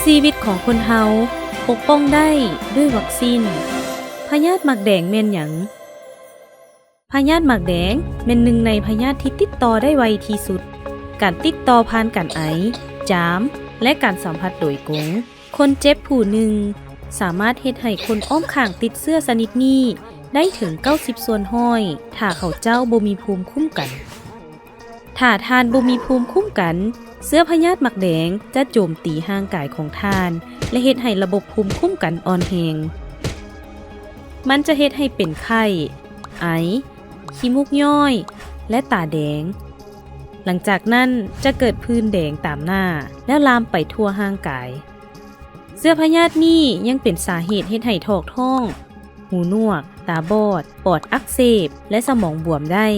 ຊີວິດຂອງຄົນເຮົາປົກປ້ອງໄດ້ດ້ວຍວັກຊີນ. ພະຍາດໝາກແດງແມ່ນຫຍັງ? ພະຍາດໝາກແດງແມ່ນໜຶ່ງໃນພະຍາດທີ່ຕິດຕໍ່ໄດ້ໄວທີ່ສຸດ. ການຕິດຕໍ່ຜ່ານການໄອ, ຈາມ ແລະ ການສຳຜັດໂດຍກົງ. ຄົນເຈັບຜູ້ໜຶ່ງສາມາດເຮັດໃຫ້ຄົນອ້ອມຂ້າງຕິດເຊື້ອຊະນິດນີ້ໄດ້ເຖິງເກົ້າສິບສ່ວນຮ້ອຍ ຖ້າເຂົາເຈົ້າບໍ່ມີພູມຄຸ້ມກັນ. ຖ້າທ່ານບໍ່ມີພູມຄຸ້ມກັນ, ເຊື້ອພະຍາດໝາກແດງຈະໂຈມຕີຮ່າງກາຍຂອງທ່ານ ແລະ ເຮັດໃຫ້ລະບົບພູມຄຸ້ມກັນອ່ອນແຮງ. ມັນຈະເຮັດໃຫ້ເປັນໄຂ້, ໄອ, ຂີ້ມູກຍ້ອຍ ແລະ ຕາແດງ. ຫຼັງຈາກນັ້ນຈະເກີດຜື່ນແດງຕາມໜ້າ ແລ້ວລາມໄປທົ່ວຮ່າງກາຍ. ເຊື້ອພະຍາດນີ້ຍັງເປັນສາເຫດເຮັດໃຫ້ຖອກທ້ອງ, ຫູໜວກ, ຕາບອດ, ປອດອັກເສບ ແລະ ສະໝອງບວມໄດ້.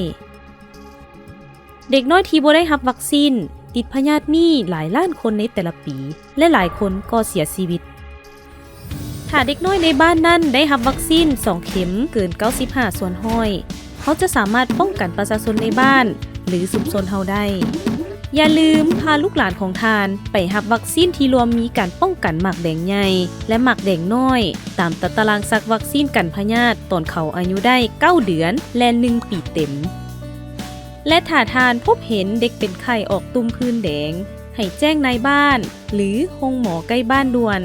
ເດັກນ້ອຍທີ່ບໍ່ໄດ້ຮັບວັກຊີນ ຕິດພະຍາດນີ້ຫຼາຍລ້ານຄົນໃນແຕ່ລະປີ ແລະ ຫຼາຍຄົນກໍເສຍຊີວິດ. ຖ້າເດັກນ້ອຍໃນບ້ານນັ້ນໄດ້ຮັບວັກຊີນສອງເຂັມເກີນເກົ້າສິບຫ້າສ່ວນຮ້ອຍ ເຮົາຈະສາມາດປ້ອງກັນປະຊາຊົນໃນບ້ານ ຫຼື ຊຸມຊົນເຮົາໄດ້. ຢ່າລືມພາລູກຫຼານຂອງທ່ານໄປຮັບວັກຊີນທີ່ລວມມີການປ້ອງກັນໝາກແດງໃຫຍ່ ແລະ ໝາກແດງນ້ອຍ ຕາມຕາຕະລາງສັກວັກຊີນກັນພະຍາດຕອນເຂົາອາຍຸໄດ້ເກົ້າເດືອນ ແລະ ໜຶ່ງປີເຕັມ. ແລະ ຖ້າທ່ານພົບເຫັນເດັກເປັນໄຂ້ອອກຕຸ່ມຜື່ນແດງ, ໃຫ້ແຈ້ງນາຍບ້ານ ຫຼື ໂຮງໝໍໃກ້ບ້ານດ່ວນ.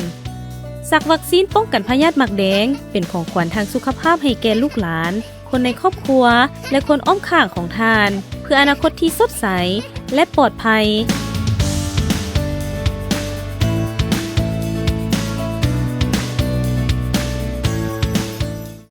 ສັກວັກຊີນປ້ອງກັນພະຍາດໝາກແດງເປັນຂອງຂວັນທາງສຸຂະພາບໃຫ້ແກ່ລູກຫຼານ, ຄົນໃນຄອບຄົວ ແລະ ຄົນອ້ອມຂ້າງຂອງທ່ານ ເພື່ອອະນາຄົດທີ່ສົດໃສ ແລະ ປອດໄພ.